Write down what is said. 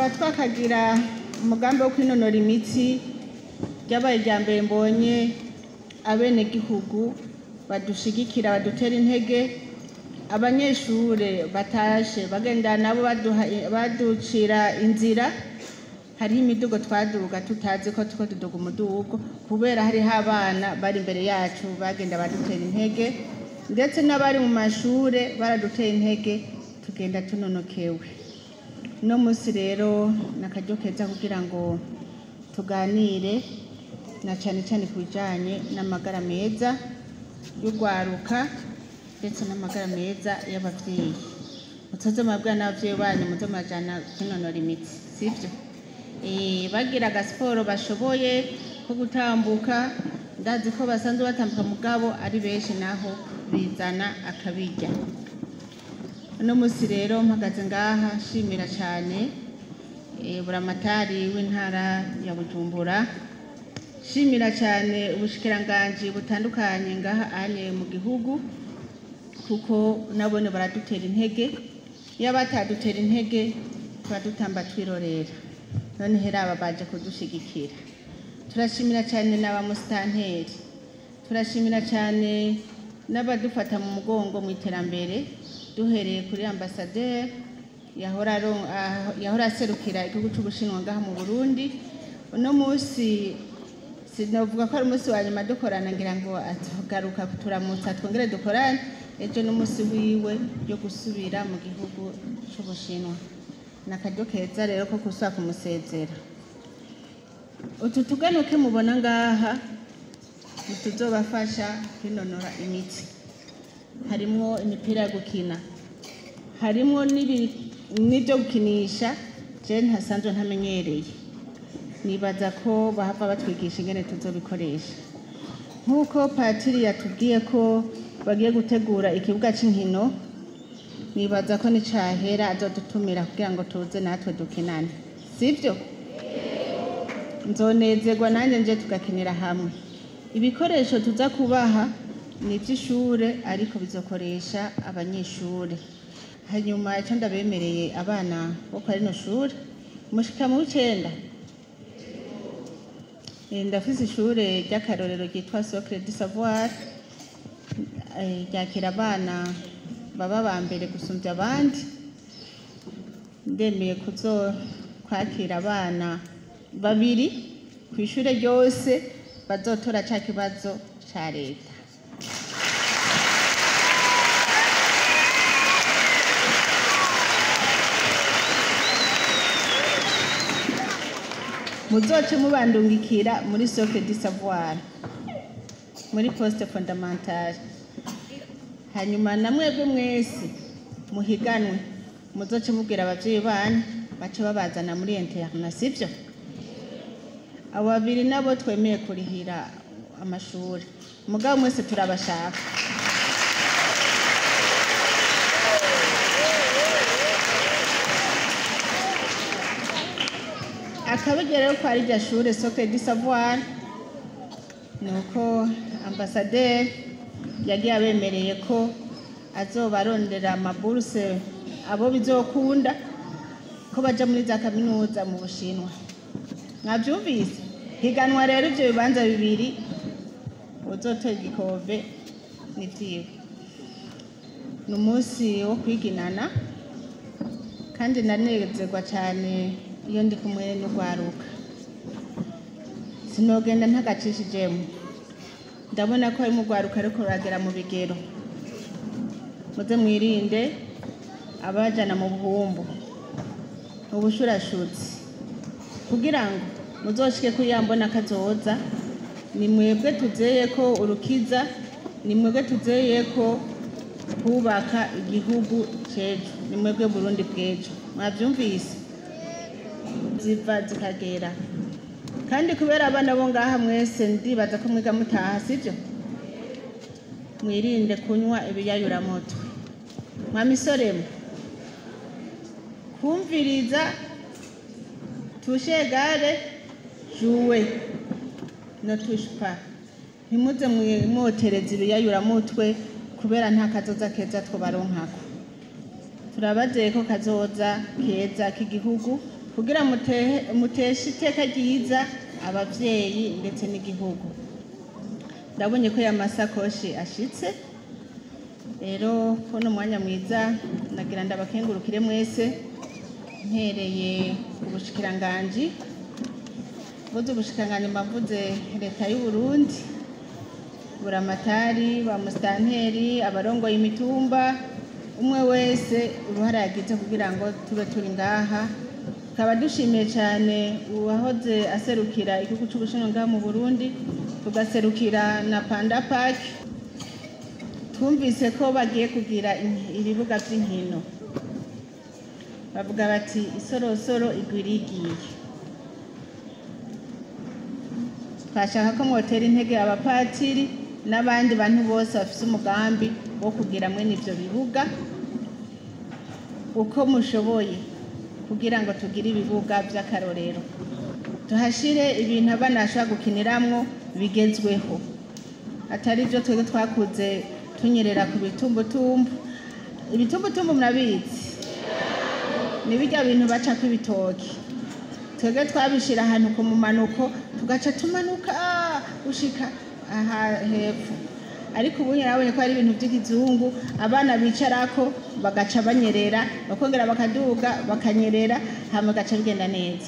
Kuva twakagira umugambi wo kwinonora imitsi, ryabaye irya mbere mbonye abenegihugu badushigikira, badutera intege. Abanyeshure batashe bagenda nabo baducira inzira. Hariho imidugo twaduga tutazi ko turiko tuduga umudugo, kubera hariho abana bari imbere yacu bagenda badutera intege, ndetse n'abari mu mashure baraduteye intege, tugenda tunonokewe. Uno munsi rero ni akaryo keza kugira ngo tuganire na cane cane ku bijanye n'amagara meza y'urwaruka ndetse n'amagara meza y'abavyeyi. Muzoze murabwira n'abavyeyi banyu muze murajana kwinonora imitsi, sivyo? Bagira agasiporo bashoboye ko gutambuka, ndazi ko basanzwe batambuka mugabo ari benshi naho bizana akabirya. Uno munsi rero mpagaze ngaha nshimira cane buramatari w'intara ya Bujumbura, nshimira cane ubushikiranganji butandukanye ngaha anye mu gihugu, kuko nabone baradutera intege. Iyo batadutera intege tuba dutamba twirorera, none hera baje kudushigikira. Turashimira cane n'aba musitanteri, turashimira cane n'abadufata mu mugongo mu iterambere, duhereye kuri ambasaderi yahora aserukira igihugu c'Ubushinwa ngaha mu Burundi. Uno munsi sinovuga ko ari umunsi wa nyuma dukorana, ngira ngo atugaruka kuturamutsa twongere dukorane. Ejo n'umunsi wiwe yo gusubira mu gihugu c'Ubushinwa, ni akaryo keza rero ko gusubira kumusezera. Utu tuganuke mubona ngaha ntituzobafasha kwinonora imitsi, harimwo imipira yo gukina, harimwo n'ibyo gukinisha je ntasanzwe ntamenyereye. Nibaza ko bahava batwigisha ingene tuzobikoresha. Nk'uko patiri yatubwiye ko bagiye gutegura ikibuga c'inkino, nibaza ko nicahera azodutumira kugira ngo tuze natwe dukinane, sivyo? Nzonezerwa nanjye nje tugakinira hamwe. Ibikoresho tuza kubaha ni ivy'ishure, ariko bizokoresha abanyeshure. Hanyuma ico ndabemereye abana bo kwa rino shure, mushika mu w'icenda. Ndafise ishure ry'akarorero ryitwa Socle du Savoir, ryakira abana baba ba mbere gusumvya abandi. Ndemeye kuzo kwakira abana babiri kw'ishure ryose bazotora ca kibazo ca leta. Muzoce mubandungikira muri Socle du Savoir, muri poste fondamentale. Hanyuma namwebwe mwese muhiganwe, muzoce mubwira abavyeyi banyu bace babazana muri internat, sivyo? Abo babiri nabo twemeye kurihira amashuri, mugabo mwese turabashaka. Akabirya rero kwa rirya shure Socle du Savoir ni uko ambasaderi yagiye abemereye ko azobarondera amaburse abo bizokunda ko baja muri za kaminuza mu Bushinwa. Mwavyumvise? Higanwa rero ivyo bibanza bibiri, uzotora igikombe ni vyiwe. Ni umunsi wo kwiginana, kandi ndanezerwa cane iyo ndi kumwe n'urwaruka. Sinogenda ntagacishijemwo. Ndabona ko harimo urwaruka ariko ruragera mu bigero. Muze mwirinde abajana mu buhumbu, mu bushurashutsi, kugira ngo muzoshike kuri ya mbona kazoza. Ni mwebwe tuzeye ko urukiza, ni mwebwe tuzeye ko kubaka igihugu c'ejo, ni mwebwe Burundi bw'ejo. Mwavyumvise? Ziva zikagera. Kandi kubera abana bo ngaha mwese ndibaza ko mwiga mutaha, sivyo? Mwirinde kunywa ibiyayuramutwe. Mwa misoremwe, kumviriza touche gare jouer ne touche pas. Ntimuze mwotereza ibiyayuramutwe kubera nta kazoza keza twobaronkako. Turabazeye ko kazoza keza k'igihugu. Kugira muteshe iteka ryiza abavyeyi ndetse n'igihugu. Ndabonye ko ya masakoshi ashitse. Rero ko umwanya mwiza, nagira ndabakengurukire mwese, mpereye ku bushikiranganji. Mvuze ubushikiranganji mbavuze leta y'u Burundi, buramatari, ba musitanteri, abarongoye imitumba, umwe wese uruhara yagize kugira ngo tube turi ngaha. Tukaba dushimiye cyane uwahoze aserukira igihugu c'Ubushinwa ngaha mu Burundi, tugaserukira na Panda Park. Twumvise ko bagiye kugira ibibuga vy'inkino, bavuga bati isorosoro igwira igiye. Twashaka ko mwotera intege abapatiri n'abandi bantu bose bafise umugambi wo kugira mwene ivyo bibuga uko mushoboye, kugira ngo tugire ibibuga vy'akarorero, tuhashire ibintu abana bashobora gukiniramwo bigezweho, atari byo twebwe twakuze tunyerera ku bitumbutumbu. Ibitumbutumbu murabizi, ni birya bintu bacako ibitoki. Twebwe twabishira ahantu ku mumanuko, tugaca tumanuka gushika aha hepfo. Ariko ubu narabonye ko ari ibintu by'ikizungu abana bicarako, bagaca banyerera, bakongera bakaduga, bakanyerera, hama gaca bigenda neza.